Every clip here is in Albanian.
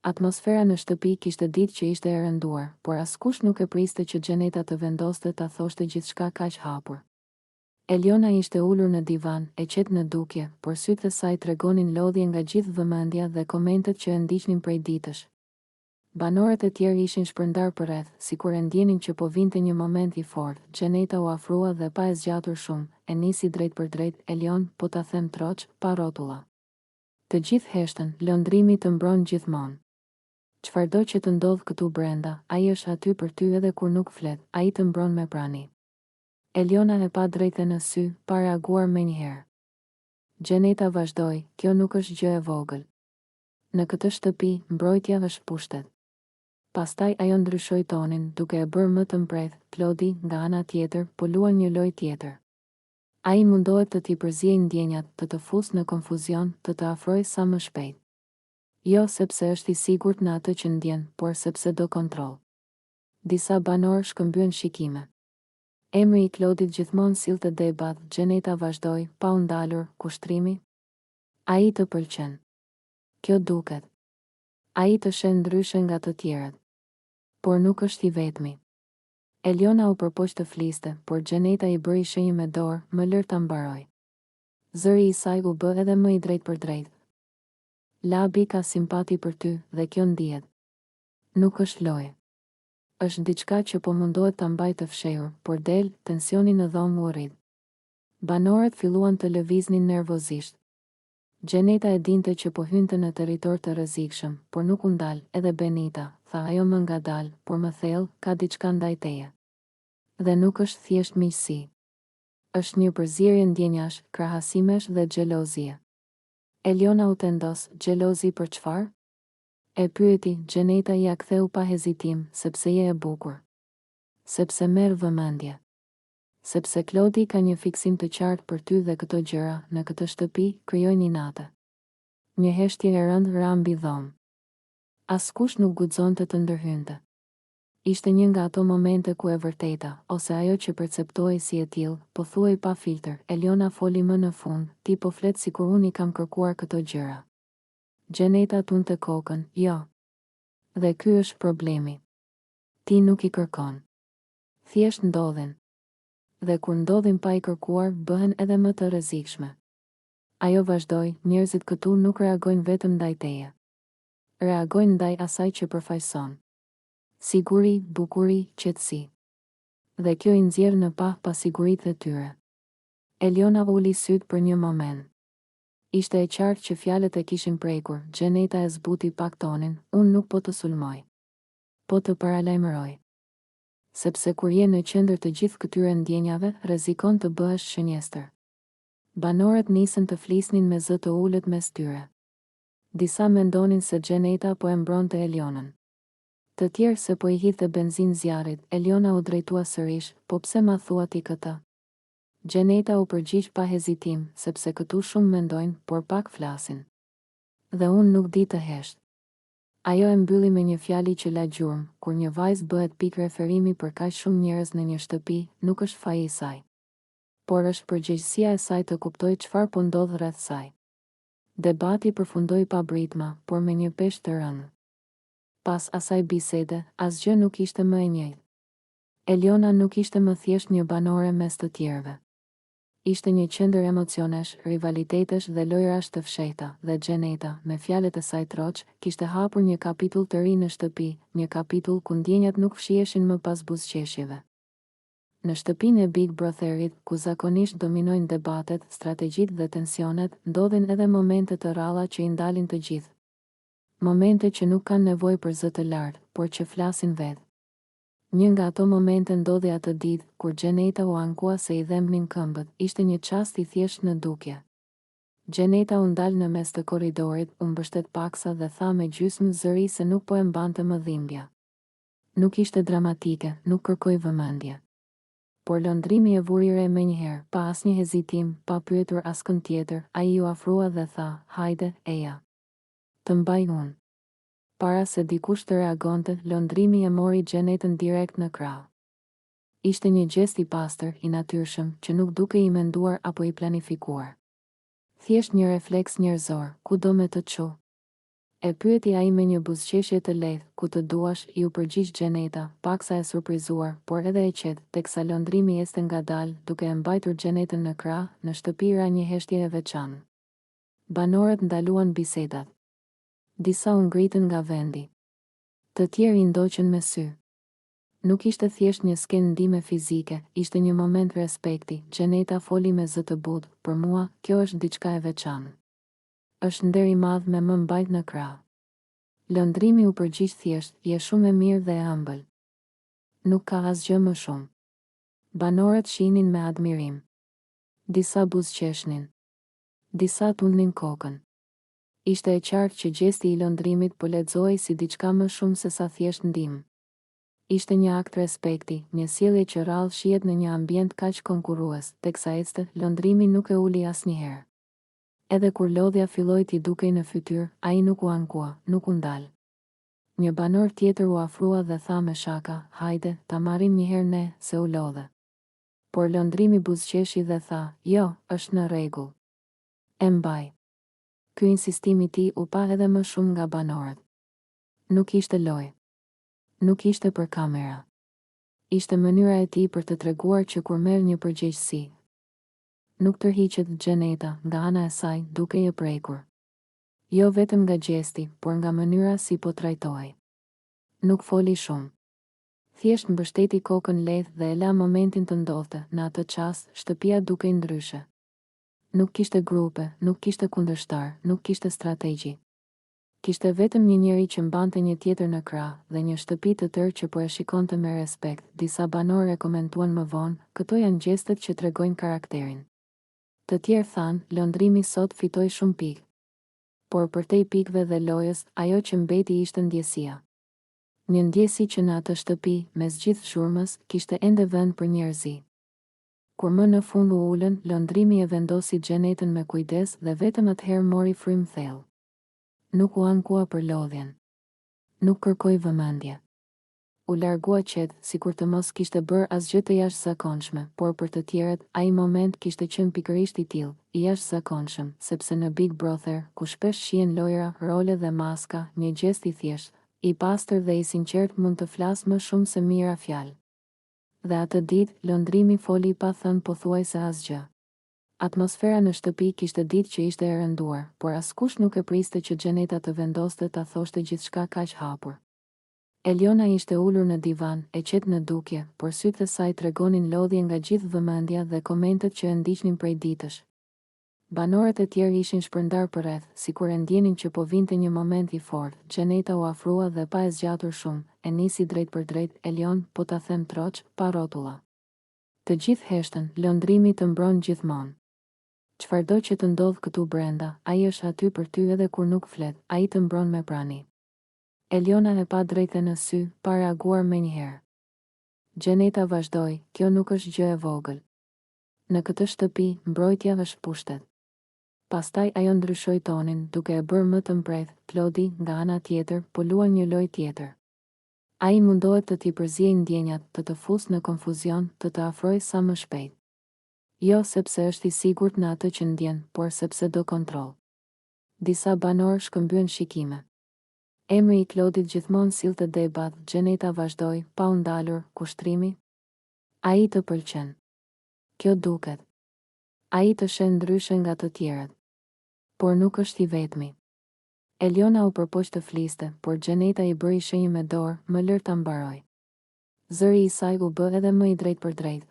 Atmosfera në shtëpi kishte ditë që ishte e rënduar, por askush nuk e priste që Xheneta të vendoste ta thoshte gjithçka kaq hapur. Eliona ishte ulur në divan, e qetë në dukje, por sytë e saj tregonin lodhje nga gjithë vëmendja dhe komentet që e ndiqnin prej ditësh. Banorët e tjerë ishin shpërndarë përreth, sikur e ndjenin që po vinte një moment i fortë. Xheneta u afrua dhe pa e zgjatur shumë, e nisi drejtpërdrejt, Elion, po ta them troç, pa rrotulla. Të gjithë heshtën, Londrimi të mbron gjithmonë. Çfarëdo që të ndodhë këtu brenda, ai është aty për ty edhe kur nuk flet, ai të mbron me prani. Eliona e pa drejt e në sy, pa reaguar menjëherë. Xheneta vazhdoi, Kjo nuk është gjë e vogël. Në këtë shtëpi, mbrojtja është pushtet. Pastaj ajo ndryshoi tonin, duke e bërë më të mprehtë, Klodi, nga ana tjetër, po luan një lojë tjetër. Ai mundohet të t'i përziejë ndjenjat, të të fusë në konfuzion, të të afrojë sa më shpejt. Jo sepse është i sigurt në atë që ndjen, por sepse do kontroll. Disa banorë shkëmbyen shikime. Emri i Klodit gjithmonë sillte debat, Xheneta vazhdoi, pa u ndalur, Kushtrimi? Ai të pëlqen. Kjo duket. Ai të sheh ndryshe nga të tjerët. Por nuk është i vetmi. Eliona u përpoq të fliste, por Xheneta i bëri shenjë me dorë, më lër ta mbaroj. Zëri i saj u bë edhe më i drejtpërdrejtë. Labi ka simpati për ty, dhe kjo ndihet. Nuk është lojë. Është diçka që po mundohet ta mbajë të fshehur, por del, tensioni në dhomë u rrit. Banorët filluan të lëviznin nervozisht. Xheneta e dinte që po hynte në territor të rrezikshëm, por nuk u ndal, edhe Benita, tha ajo më ngadalë, por më thellë, ka diçka ndaj teje. Dhe nuk është thjesht miqësi. Është një përzierje ndjenjash, krahasimesh dhe xhelozie. Eliona u tendos, xhelozi për çfarë? E pyeti, Xheneta ia ktheu pa hezitim, sepse je e bukur. Sepse merr vëmendje. Sepse Klodi ka një fiksim të qartë për ty dhe këto gjëra, në këtë shtëpi, krijojnë inate. Një heshtje e rëndë ra mbi dhomë. Askush nuk guxonte të ndërhynte. Ishte një nga ato momente ku e vërteta, ose ajo që perceptohej si e tillë, po thuhej pa filtër, Eliona foli më në fund, ti po flet sikur unë i kam kërkuar këto gjëra. Xheneta tundte kokën, jo. Dhe ky është problemi. Ti nuk i kërkon. Thjesht ndodhin. Dhe kur ndodhin pa i kërkuar, bëhen edhe më të rrezikshme. Ajo vazhdoi, njerëzit këtu nuk reagojnë vetëm ndaj teje. Reagojnë ndaj asaj që përfaqëson. Siguri, bukuri, qetësi. Dhe kjo i nxjerr në pah pasiguritë e tyre. Eliona uli sytë për një moment. Ishte e qartë që fjalët e kishin prekur, Xheneta e zbuti pak tonin, unë nuk po të sulmoj. Po të paralajmëroj. Sepse kur je në qendër të gjithë këtyre ndjenjave, rrezikon të bëhesh shënjestër. Banorët nisën të flisnin me zë të ulët mes tyre. Disa mendonin se Xheneta po e mbronte Elionën. Të tjerë se po i hidhte benzinë zjarrit, Eliona u drejtua sërish, po pse ma thua ti këtë? Xheneta u përgjigj pa hezitim, sepse këtu shumë mendojnë, por pak flasin. Dhe unë nuk di të hesht. Ajo e mbylli me një fjali që la gjurmë, kur një vajzë bëhet pikë referimi për kaq shumë njerëz në një shtëpi, nuk është faji i saj. Por është përgjegjësia e saj të kuptojë çfarë po ndodh rreth saj. Debati përfundoi pa britma, por me një peshë të rëndë. Pas asaj bisede, asgjë nuk ishte më e njëjtë. Eliona nuk ishte më thjesht një banore mes të tjerëve. Ishte një qendër emocionesh, rivalitetesh dhe lojërash të fshehta, dhe Xheneta, me fjalët e saj troç, kishte hapur një kapitull të ri në shtëpi, një kapitull ku ndjenjat nuk fshiheshin më pas buzëqeshjeve. Në shtëpinë e Big Brotherit, ku zakonisht dominojnë debatet, strategjitë dhe tensionet, ndodhin edhe momente të rralla që i ndalin të gjithë. Momente që nuk kanë nevojë për zë të lartë, por që flasin vetë. Një nga ato momente ndodhi atë ditë, kur Xheneta u ankua se i dhembnin këmbët, ishte një çast i thjeshtë në dukje. Xheneta u ndal në mes të korridorit, u mbështet paksa dhe tha me gjysmë zëri se nuk po e mbante më dhimbja. Nuk ishte dramatike, nuk kërkoi vëmendje. Por Londrimi e vuri re menjëherë, pa asnjë hezitim, pa pyetur askënd tjetër, ai iu afrua dhe tha, Hajde, eja. Të mbaj unë. Para se dikush të reagonte, Londrimi e mori Xhenetën direkt në krah. Ishte një gjest i pastër, i natyrshëm, që nuk dukej i menduar apo i planifikuar. Thjesht një refleks njerëzor, ku do me të çu? E pyeti ai me një buzëqeshje të lehtë, ku të duash, iu përgjigj Xheneta, paksa e surprizuar, por edhe e qetë, teksa Londrimi ecte ngadalë, duke e mbajtur Xhenetën në krah, në shtëpi ra një heshtje e veçantë. Banorët ndaluan bisedat. Disa u ngritën nga vendi. Të tjerë i ndoqën me sy. Nuk ishte thjesht një skenë ndihme fizike, ishte një moment respekti, Xheneta foli me zë të butë, për mua, kjo është diçka e veçantë. Është nder i madh me më mbajt në krah. Londrimi u përgjigj thjesht, je shumë e mirë dhe e ëmbël. Nuk ka asgjë më shumë. Banorët shihnin me admirim. Disa buzëqeshnin. Disa tundnin kokën. Ishte e qartë që gjesti i Londrimit po lexohej si diçka më shumë sesa thjesht ndihmë. Ishte një akt respekti, një sjellje që rrallë shihet në një ambient kaq konkurrues, teksa ecte, Londrimi nuk e uli asnjëherë. Edhe kur lodhja filloi t'i dukej në fytyrë, ai nuk u ankua, nuk u ndal. Një banor tjetër u afrua dhe tha me shaka, Hajde, ta marrim njëherë ne, se u lodhe. Por Londrimi buzëqeshi dhe tha, Jo, është në rregull. E mbaj. Ky insistim i tij u pa edhe më shumë nga banorët. Nuk ishte lojë. Nuk ishte për kamera. Ishte mënyra e tij për të treguar që kur merr një përgjegjësi, Nuk tërhiqet Xheneta, nga ana e saj, dukej e prekur. Jo vetëm nga gjesti, por nga mënyra si po trajtohej. Nuk foli shumë. Thjesht mbështeti kokën lehtë dhe e la momentin të ndodhte, në atë çast, shtëpia dukej ndryshe. Nuk kishte grupe, nuk kishte kundërshtarë, nuk kishte strategji. Kishte vetëm një njeri që mbante një tjetër në krah, dhe një shtëpi të tërë që po e shikonte me respekt, disa banorë e komentuan më vonë, këto janë gjestet që tregojnë karakterin. Të tjerë thanë, Londrimi sot fitoi shumë pikë. Por përtej pikëve dhe lojës, ajo që mbeti ishte ndjesia. Një ndjesi që në atë shtëpi, mes gjithë zhurmës, kishte ende vend për njerëzi. Kur më në fund u ulën, Londrimi e vendosi Xhenetën me kujdes dhe vetëm atëherë mori frymë thellë. Nuk u ankua për lodhjen. Nuk kërkoi vëmendje. U largua qetë, sikur të mos kishte bërë asgjë të jashtëzakonshme, por për të tjerët, ai moment kishte qenë pikërisht i tillë, i jashtëzakonshëm, sepse në Big Brother, ku shpesh shihen lojëra, role dhe maska, një gjest i thjeshtë, i pastër dhe i sinqertë mund të flasë më shumë se mijëra fjalë. Dhe atë ditë, Londrimi foli pa thënë pothuajse asgjë. Atmosfera në shtëpi kishte ditë që ishte e rënduar, por askush nuk e priste që Xheneta të vendoste ta thoshte gjithçka kaq hapur. Eliona ishte ulur në divan, e qetë në dukje, por sytë e saj tregonin lodhje nga gjithë vëmendja dhe komentet që e ndiqnin prej ditësh. Banorët e tjerë ishin shpërndarë përreth, sikur e ndjenin që po vinte një moment i fortë. Xheneta u afrua dhe pa e zgjatur shumë, e nisi drejtpërdrejt, Elion, po ta them troç, pa rrotulla. Të gjithë heshtën, Londrimi të mbron gjithmonë. Çfarëdo që të ndodhë këtu brenda, ai është aty për ty edhe kur nuk flet, ai të mbron me prani. Eliona e pa drejt e në sy, pa reaguar menjëherë. Xheneta vazhdoi, kjo nuk është gjë e vogël. Në këtë shtëpi, mbrojtja është pushtet. Pastaj ajo ndryshoi tonin, duke e bërë më të mprehtë, Klodi, nga ana tjetër, po luan një lojë tjetër. Ai mundohet të t'i përziejë ndjenjat, të të fusë në konfuzion, të të afrojë sa më shpejt. Jo sepse është i sigurt në atë që ndjen, por sepse do kontroll. Disa banorë shkëmbyen shikime. Emri i Klodit gjithmonë sillte debat, Xheneta vazhdoi, pa u ndalur, Kushtrimi? Ai të pëlqen. Kjo duket. Ai të sheh ndryshe nga të tjerët. Por nuk është i vetmi. Eliona u përpoq të fliste, por Xheneta i bëri shenjë me dorë, më lër ta mbaroj. Zëri i saj u bë edhe më i drejtpërdrejtë.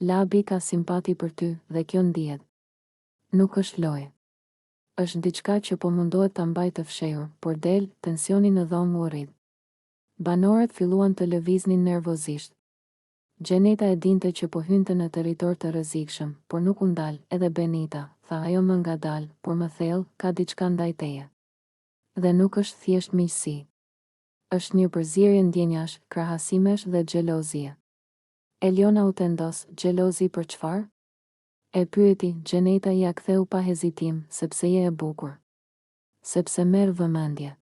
Labi ka simpati për ty, dhe kjo ndihet. Nuk është lojë. Është diçka që po mundohet ta mbajë të fshehur, por del, tensioni në dhomë u rrit. Banorët filluan të lëviznin nervozisht. Xheneta e dinte që po hynte në territor të rrezikshëm, por nuk u ndal, edhe Benita, tha ajo më ngadalë, por më thellë, ka diçka ndaj teje. Dhe nuk është thjesht miqësi. Është një përzierje ndjenjash, krahasimesh dhe xhelozie. Eliona u tendos, xhelozi për çfarë? E pyeti, Xheneta ia ktheu pa hezitim, sepse je e bukur. Sepse merr vëmendje.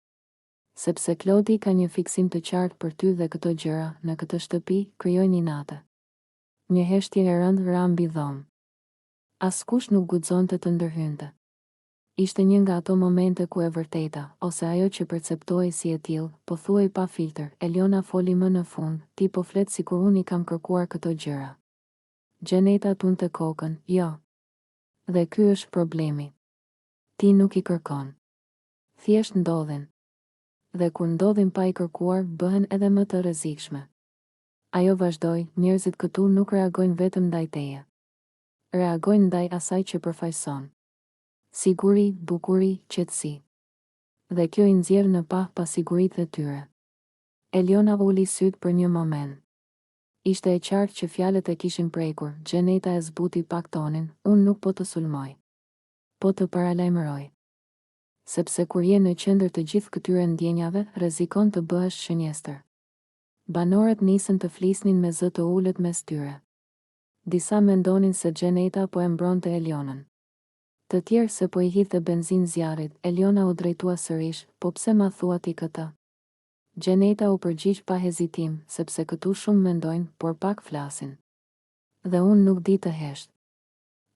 Sepse Klodi ka një fiksim të qartë për ty dhe këto gjëra, në këtë shtëpi, krijojnë inate. Një heshtje e rëndë ra mbi dhomë. Askush nuk guxonte të ndërhynte. Ishte një nga ato momente ku e vërteta, ose ajo që perceptohej si e tillë, po thuhej pa filtër. Eliona foli më në fund, Ti po flet sikur unë i kam kërkuar këto gjëra. Xheneta tundte kokën, Jo. Dhe ky është problemi. Ti nuk i kërkon. Thjesht ndodhin. Dhe kur ndodhin pa i kërkuar, bëhen edhe më të rrezikshme. Ajo vazhdoi, Njerëzit këtu nuk reagojnë vetëm ndaj teje. Reagojnë ndaj asaj që përfaqëson. Siguri, bukuri, qetësi. Dhe kjo i nxjerr në pah pasiguritë e tyre. Eliona uli sytë për një moment. Ishte e qartë që fjalët e kishin prekur, Xheneta e zbuti pak tonin, Unë nuk po të sulmoj. Po të paralajmëroj. Sepse kur je në qendër të gjithë këtyre ndjenjave, rrezikon të bëhesh shënjestër. Banorët nisën të flisnin me zë të ulët mes tyre. Disa mendonin se Xheneta po e mbronte Elionën. Të tjerë se po i hidhte benzinë zjarrit, Eliona u drejtua sërish, Po pse ma thua ti këtë? Xheneta u përgjigj pa hezitim, sepse këtu shumë mendojnë, por pak flasin. Dhe unë nuk di të hesht.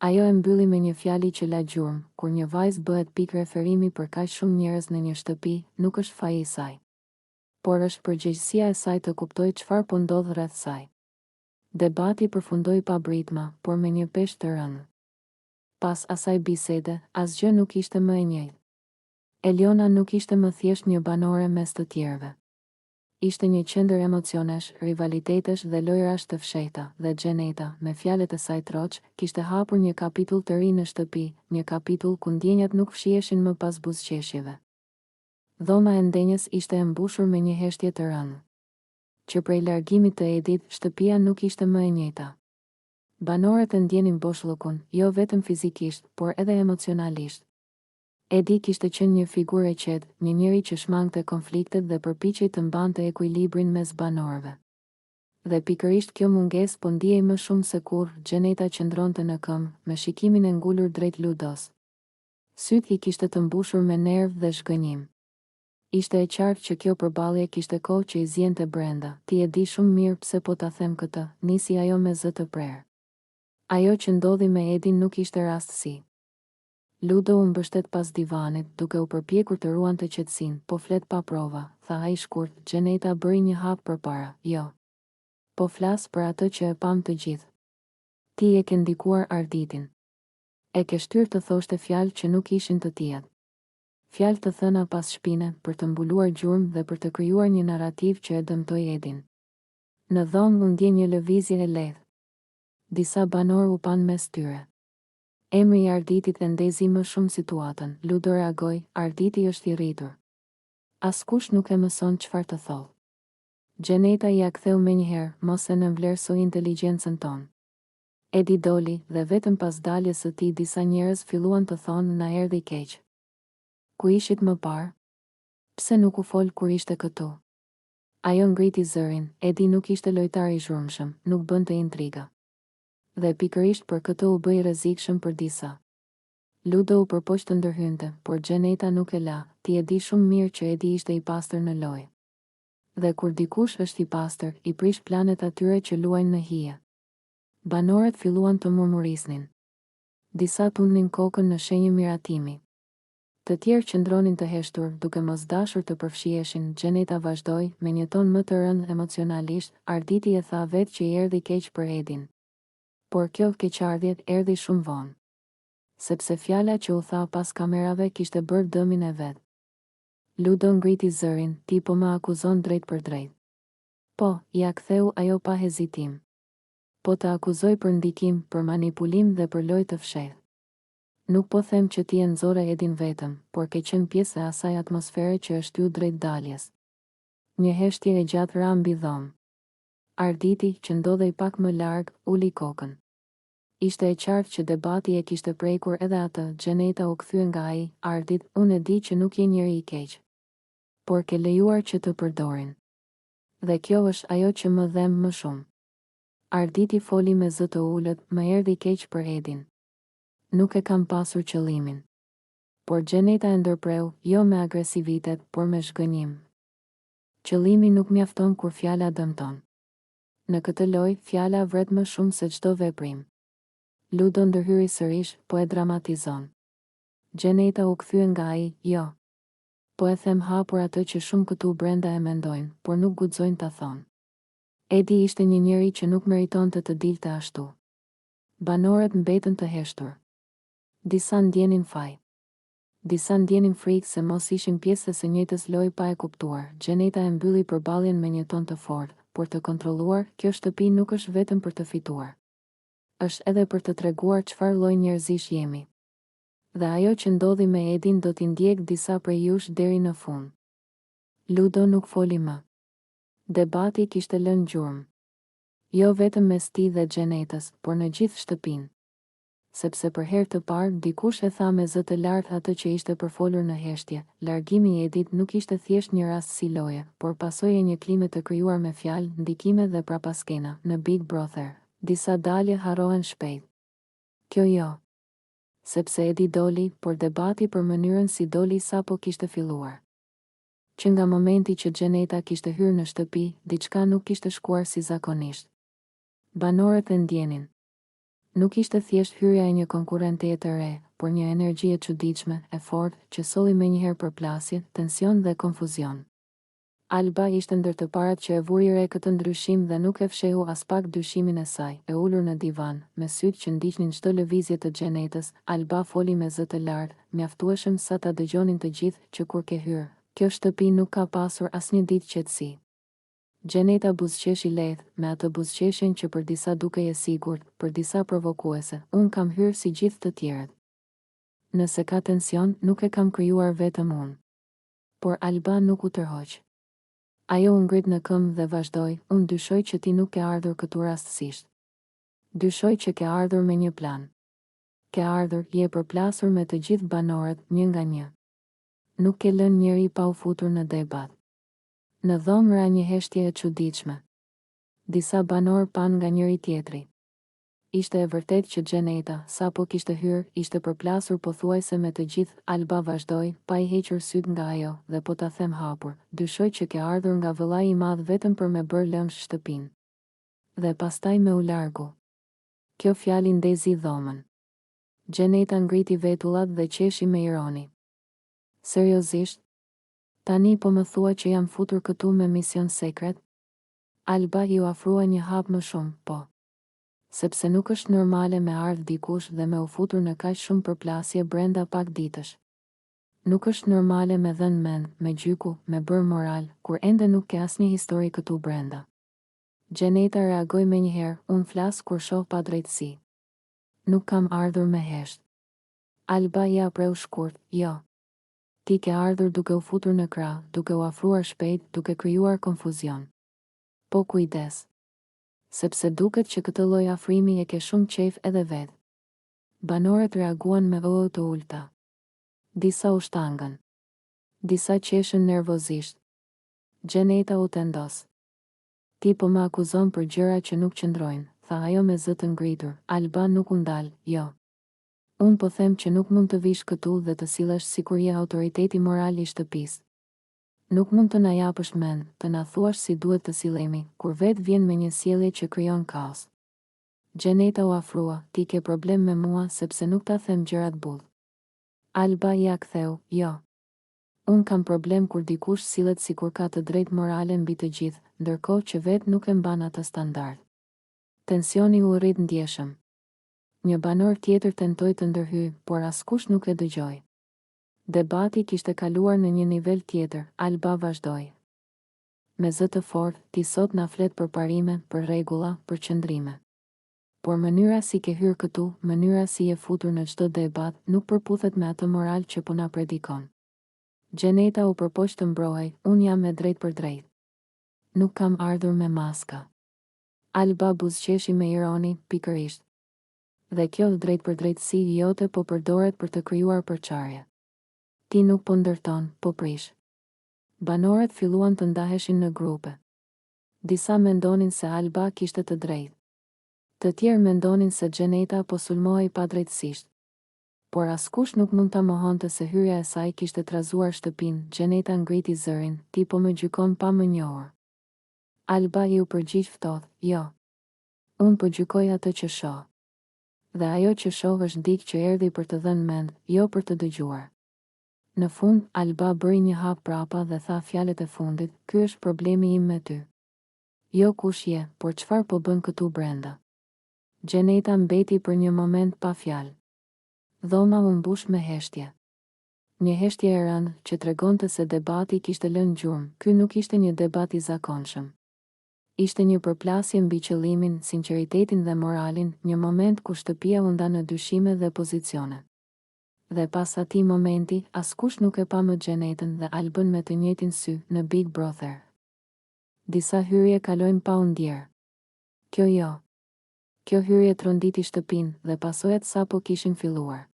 Ajo e mbylli me një fjali që la gjurmë, kur një vajzë bëhet pikë referimi për kaq shumë njerëz në një shtëpi, nuk është faji i saj. Por është përgjegjësia e saj të kuptojë çfarë po ndodh rreth saj. Debati përfundoi pa britma, por me një peshë të rëndë. Pas asaj bisede, asgjë nuk ishte më e njëjtë. Eliona nuk ishte më thjesht një banore mes të tjerëve. Ishte një qendër emocionesh, rivalitetesh dhe lojërash të fshehta, dhe Xheneta, me fjalët e saj troç, kishte hapur një kapitull të ri në shtëpi, një kapitull ku ndjenjat nuk fshiheshin më pas buzëqeshjeve. Dhoma e ndenjës ishte e mbushur me një heshtje të rëndë. Që prej largimit të Edit, shtëpia nuk ishte më e njëjta. Banorët e ndjenin boshllëkun, jo vetëm fizikisht, por edhe emocionalisht. Edi kishte qenë një figurë e qetë, një njeri që shmangte konfliktet dhe përpiqej të mbante ekuilibrin mes banorëve. Dhe pikërisht kjo mungesë po ndihej më shumë se kurrë, Xheneta qëndronte në këmbë, me shikimin e ngulur drejt Ludos. Sytë i kishte të mbushur me nerv dhe zhgënjim. Ishte e qartë që kjo përballje kishte kohë që i ziente brenda, ti e di shumë mirë pse po ta them këtë, nisi ajo me zë të prerë. Ajo që ndodhi me Edin nuk ishte rastësi. Ludo u mbështet pas divanit, duke u përpjekur të ruante qetësinë, po flet pa prova, tha ai shkurt, Xheneta bëri një hap përpara, jo. Po flas për atë që e pamë të gjithë. Ti e ke ndikuar Arditin. E ke shtyrë të thoshte fjalë që nuk ishin të tijat. Fjalë të thëna pas shpine, për të mbuluar gjurmë dhe për të krijuar një narrativë që e dëmtoi Edin. Në dhomë u ndje një lëvizje e lehtë. Disa banorë u panë mes tyre. Emri i Arditit e ndezi më shumë situatën, Ludo reagoi, Arditi është i rritur. Askush nuk e mëson çfarë të thotë. Xheneta ia ktheu menjëherë, mos e nënvlerëso inteligjencën tonë. Edi doli, dhe vetëm pas daljes së tij disa njerëz filluan të thonë na erdhi keq. Ku ishit më parë? Pse nuk u fol kur ishte këtu? Ajo ngriti zërin, Edi nuk ishte lojtar i zhurmshëm, nuk bënte intriga. Dhe pikërisht për këtë u bë i rrezikshëm për disa. Ludo u përpoq të ndërhynte, por Xheneta nuk e la, ti e di shumë mirë që Edi ishte i pastër në lojë. Dhe kur dikush është i pastër, i prish planet atyre që luajnë në hije. Banorët filluan të murmurisnin. Disa tundnin kokën në shenjë miratimi. Të tjerë qëndronin të heshtur, duke mos dashur të përfshiheshin, Xheneta vazhdoi, me një ton më të rëndë emocionalisht, Arditi e tha vetë që i erdhi keq për Edin. Por kjo keqardhje erdhi shumë vonë. Sepse fjala që u tha pas kamerave kishte bërë dëmin e vet. Ludo ngriti zërin, Ti po më akuzon drejtpërdrejt. Po, ia ktheu ajo pa hezitim. Po të akuzoj për ndikim, për manipulim dhe për lojë të fshehtë. Nuk po them që ti e nxore Edin vetëm, por ke qenë pjesë e asaj atmosfere që e shtyu drejt daljes. Një heshtje e gjatë ra mbi dhomë. Arditi, që ndodhej pak më larg, uli kokën. Ishte e qartë që debati e kishte prekur edhe atë, Xheneta u kthye nga ai, Ardit, unë e di që nuk je njeri i keq. Por ke lejuar që të përdorin. Dhe kjo është ajo që më dhemb më shumë. Arditi foli me zë të ulët, më erdhi keq për Edin. Nuk e kam pasur qëllimin. Por Xheneta e ndërpreu, jo me agresivitet, por me zhgënjim. Qëllimi nuk mjafton kur fjala dëmton. Në këtë lojë, fjala vret më shumë se çdo veprim. Ludo ndërhyri sërish, po e dramatizon. Xheneta u kthye nga ai, Jo. Po e them hapur atë që shumë këtu brenda e mendojnë, por nuk guxojnë ta thonë. Edi ishte një njeri që nuk meritonte të dilte ashtu. Banorët mbetën të heshtur. Disa ndjenin faj. Disa ndjenin frikë se mos ishin pjesë e së njëjtës lojë pa e kuptuar. Xheneta e mbylli përballjen me një ton të fortë, por të kontrolluar, kjo shtëpi nuk është vetëm për të fituar. Është edhe për të treguar çfarë lloj njerëzish jemi. Dhe ajo që ndodhi me Edin do t'i ndjekë disa prej jush deri në fund. Ludo nuk foli më. Debati kishte lënë gjurmë. Jo vetëm mes tij dhe Xhenetës, por në gjithë shtëpinë. Sepse për herë të parë, dikush e tha me zë të lartë atë që ishte përfolur në heshtje, largimi i Edit nuk ishte thjesht një rastësi loje, por pasojë e një klime të krijuar me fjalë, ndikime dhe prapaskena, në Big Brother. Disa dalje harrohen shpejt. Kjo jo. Sepse Edi doli, por debati për mënyrën si doli sapo kishte filluar. Që nga momenti që Xheneta kishte hyrë në shtëpi, diçka nuk kishte shkuar si zakonisht. Banorët e ndjenin. Nuk ishte thjesht hyrja e një konkurrenteje të re, por një energji e çuditshme, e fortë, që solli menjëherë përplasje, tension dhe konfuzion. Alba ishte ndër të parat që e vuri re këtë ndryshim dhe nuk e fshehu aspak dyshimin e saj. E ulur në divan, me sytë që ndiqnin çdo lëvizje të Xhenetës, Alba foli me zë të lartë, mjaftueshëm sa ta dëgjonin të gjithë, që kur ke hyrë, kjo shtëpi nuk ka pasur asnjë ditë qetësi. Xheneta buzëqeshi lehtë, me atë buzëqeshjen që për disa dukej e sigurt, për disa provokuese, Unë kam hyrë si gjithë të tjerët. Nëse ka tension, nuk e kam krijuar vetëm unë. Por Alba nuk u tërhoq. Ajo u ngrit në këmbë dhe vazhdoi, Unë dyshoj që ti nuk ke ardhur këtu rastësisht. Dyshoj që ke ardhur me një plan. Ke ardhur, je përplasur me të gjithë banorët, një nga një. Nuk ke lënë njeri pa u futur në debat. Në dhomë ra një heshtje e çuditshme. Disa banorë panë nga njëri-tjetri. Ishte e vërtetë që Xheneta, sapo kishte hyrë, ishte përplasur pothuajse me të gjithë, Alba vazhdoi, pa i hequr sytë nga ajo, dhe po ta them hapur, dyshoj që ke ardhur nga vëllai i madh vetëm për me bërë lëmsh shtëpinë. Dhe pastaj me u largu. Kjo fjali ndezi dhomën. Xheneta ngriti vetullat dhe qeshi me ironi. Seriozisht? Tani po më thua që jam futur këtu me mision sekret? Alba iu afrua një hap më shumë, po. Sepse nuk është normale me ardhë dikush dhe me u futur në kaq shumë përplasje brenda pak ditësh. Nuk është normale me dhënë mend, me gjyku, me bërë moral, kur ende nuk ke asnjë histori këtu brenda. Xheneta reagoi menjëherë, unë flas kur shoh padrejtësi. Nuk kam ardhur me hesht. Alba ia preu shkurt, jo. Ti ke ardhur duke u futur në krah, duke u afruar shpejt, duke krijuar konfuzion. Po kujdes. Sepse duket që këtë lloj afrimi e ke shumë qejf edhe vetë. Banorët reaguan me ëë të ulëta. Disa u shtangën. Disa qeshën nervozisht. Xheneta u tendos. Ti po më akuzon për gjëra që nuk qëndrojnë, tha ajo me zë të ngritur. Alba nuk u ndal, jo. Unë po them që nuk mund të vish këtu dhe të sillesh sikur je autoriteti moral i shtëpisë. Nuk mund të na japësh mend, të na thuash si duhet të sillemi, kur vetë vjen me një sjellje që krijon kaos. Xheneta u afrua, ti ke problem me mua sepse nuk ta them gjërat butë. Alba ia ktheu, jo. Unë kam problem kur dikush sillet sikur ka të drejtë morale mbi të gjithë, ndërkohë që vetë nuk e mban atë standard. Tensioni u rrit ndjeshëm. Një banor tjetër tentoi të ndërhyjë, por askush nuk e dëgjoi. Debati kishte kaluar në një nivel tjetër, Alba vazhdoi. Me zë të fortë, ti sot na flet për parime, për rregulla, për qëndrime. Por mënyra si ke hyrë këtu, mënyra si je futur në çdo debat, nuk përputhet me atë moral që po na predikon. Xheneta u përpoq të mbrohej, unë jam e drejtpërdrejtë. Nuk kam ardhur me maska. Alba buzëqeshi me ironi, pikërisht. Dhe kjo drejtpërdrejtësi jote po përdoret për të krijuar përçarje. Ti nuk po ndërton, po prish. Banorët filluan të ndaheshin në grupe. Disa mendonin se Alba kishte të drejtë. Të tjerë mendonin se Xheneta po sulmohej padrejtësisht. Por askush nuk mund ta mohonte se hyrja e saj kishte trazuar shtëpinë, Xheneta ngriti zërin, ti po më gjykon pa më njohur. Alba iu përgjigj ftohtë, jo. Unë po gjykoj atë që shoh. Dhe ajo që shoh është dikë që erdhi për të dhënë mend, jo për të dëgjuar. Në fund, Alba bëri një hap prapa dhe tha fjalët e fundit, Ky është problemi im me ty. Jo kush je, por çfarë po bën këtu brenda. Xheneta mbeti për një moment pa fjalë. Dhoma u mbush me heshtje. Një heshtje e rëndë, që tregonte se debati kishte lënë gjurmë, ky nuk ishte një debat i zakonshëm. Ishte një përplasje mbi qëllimin, sinqeritetin dhe moralin, një moment ku shtëpia u nda në dyshime dhe pozicione. Dhe pas atij momenti, askush nuk e pa më Xhenetën dhe Albën me të njëjtin sy, në Big Brother. Disa hyrje kalojnë pa u ndjerë. Kjo jo. Kjo hyrje tronditi shtëpinë, dhe pasojat sapo kishin filluar.